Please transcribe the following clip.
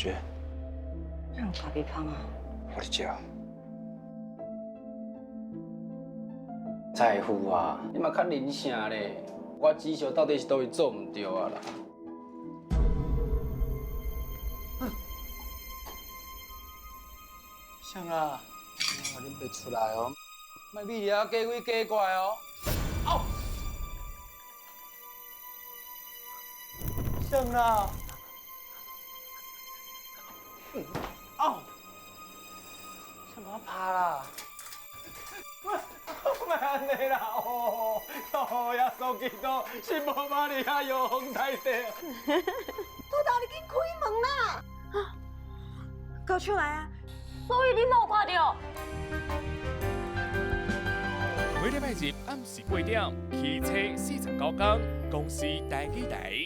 覺？哪有咖啡香啊？我咧食。在乎啊，你嘛較靈性咧。我指示到底是佗位做毋著啊啦？啥啊？我恁別出來哦，莫覕佇遐假鬼假怪哦。哦，啥啦？哦，啥物拍啦？莫按呢啦！哦，哦，耶穌基督，聖母瑪利亞，玉皇大帝。禿頭，你緊開門啦！高出來啊！所以你無看著。每禮拜日暗時8點，汽車49天，公視台語台。